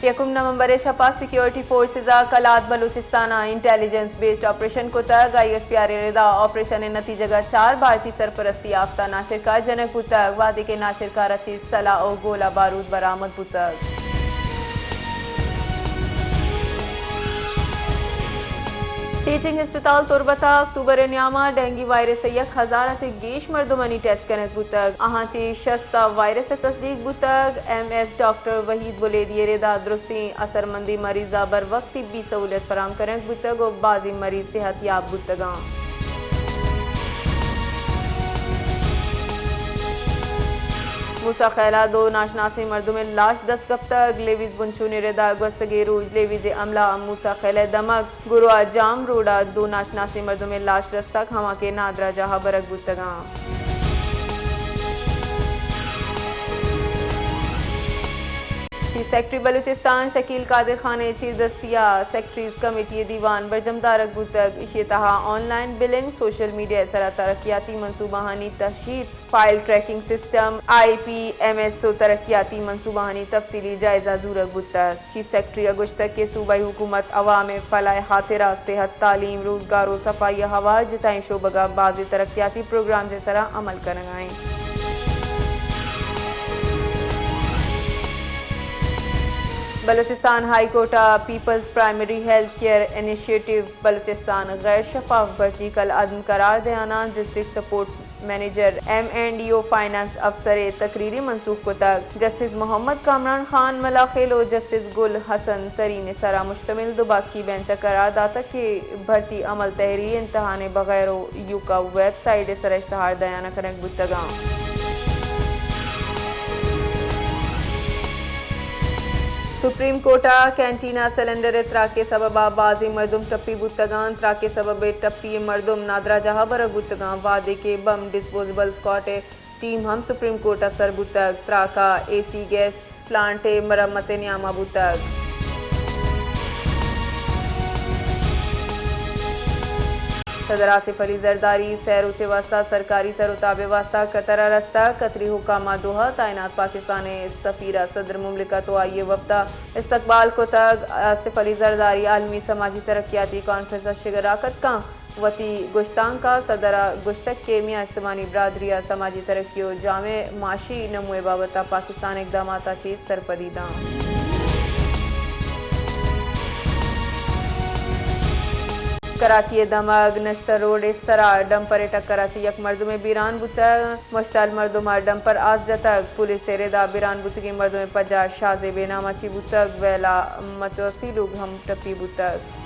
یکم نومبر ءِ شپ ءَ سیکیورٹی فورسز ءَ کلات بلوچستان ءَ انٹیلیجنس بیسڈ آپریشن کتگ۔ آئی ایس پی آر ءِ ردا آپریشن ءِ نتیجگ ءَ چار بھارتی سرپرستی یافتہ ناشرکار جنگ بوتگ، وھدے کہ ناشرکار ءَ چہ سلاہ ءُ گولہ بارود برآمد بوتگ۔ ٹیچنگ ہسپتال تربت ءَ اکتوبر ءِ نیام ءَ ڈینگی وائرس ءِ یک ہزار ءَ چہ گیش مردمانی ٹیسٹ کنگ بوتگ، آہاں چہ شست ءَ وائرس ءِ تصدیق بوتگ۔ ایم ایس ڈاکٹر وحید بلیدی ءِ ردا درستیں اثرمندیں مریض ءَ بر وقت طبی سہولت فراہم کنگ بوتگ ءُ بازیں مریض صحت یاب بوتگ انت۔ موسی خیل ءَ دو ناشناسیں مردم ءِ لاش دست کپتگ۔ لیویز بنچون ءِ ردا گوستگیں روچ لیویز ءِ عملہ ءَ موسی خیل ءِ دمگ گروا جام روڈ ءَ دو ناشناسیں مردم ءِ لاش رستگ، ہما کہ نادراہ جاہ ءَ برگ بوتگ انت۔ چیف سیکرٹری بلوچستان شکیل قادر خان ءِ چیردستی ءَ سیکرٹریز کمیٹی ءِ دیوان برجم دارگ بوتگ۔ ایشی ءِ تہا online billing, social media ءِ سرا ترقیاتی منصوبہانی تشہیر، file tracking system, I P M S ءُ ترقیاتی منصوبہانی تفصیلی جائزہ زورگ بوتگ۔ چیف سیکرٹری ءَ گوشتگ کہ صوبائی حکومت عوام ءِ فلاح ءِ ہاترا صحت، تعلیم، روزگار ءُ صفائی ءِ ہوار جتائیں شعبگ ءَ بازیں ترقیاتی پروگرامز ءِ سرا عمل کنگ ءَ انت۔ بلوچستان ہائی کورٹ ءَ People's Primary Health Care Initiative Balochistan غیر شفاف بھرتی کل عدم قرار دیان ءَ district support manager, M and E ءُ فنانس افسر ءِ تقریر ءَ منسوخ کتگ۔ جسٹس محمد کامران خان ملاخیل ءُ جسٹس گل حسن ترین ءِ سرا مشتمل دو باسکی بینچ ءَ قرار داتگ کہ بھرتی عمل تحریری امتحان ءِ بغیر ءُ ایوکا ویب سائٹ ءِ سرا اشتہار دیان ءَ کنگ بوتگ انت۔ سپریم کورٹ ءَ کینٹین ءَ سلنڈر ءِ تراک ءِ سبب ءَ بازیں مردم ٹپی بوتگ انت۔ تراک ءِ سبب ءَ ٹپی ءِ مردم نادراہ جاہ ءَ برگ بوتگ انت، وھدے کہ بم ڈسپوزیبل اسکواڈ ءِ ٹیم ہم سپریم کورٹ ءَ سر بوتگ۔ تراک ءَ اے سی گیس پلانٹ ءِ مرمت ءِ نیام ءَ بوتگ۔ صدر آصف علی زرداری سئے روچ ءِ واستہ سرکاری تر ءُ تاب ءِ واستہ قطر ءَ رستگ۔ قطری حکام ءَ دوحہ ءَ تعینات پاکستان ءِ سفیر ءَ صدر مملکت ءُ آئی ءِ وفد ءَ استقبال کتگ۔ آصف علی زرداری عالمی سماجی ترقیاتی کانفرنس ءَ شگراکت کنت۔ وتی گشتانک ءَ صدر ءَ گوشتگ کہ میان استمانی برادری ءَ سماجی ترقی ءُ جامع معاشی نمو ءِ بابت ءَ پاکستان اقدامات ءَ چہ سرپدی داں۔ کراچی ءِ دمگ نشتر روڈ ءِ سرا ڈمپر ءِ ٹکر ءَ چہ یک مردمے بیران بوتگ۔ مشتعل مردم ءَ ڈمپر آس جتگ۔ پولیس ءِ رد ءَ بیران بوتگیں مردم ءِ پجار شازیب ءِ نام ءَ چہ بوتگ، ویلا متوفی لوگ ہم ٹپی بوتگ۔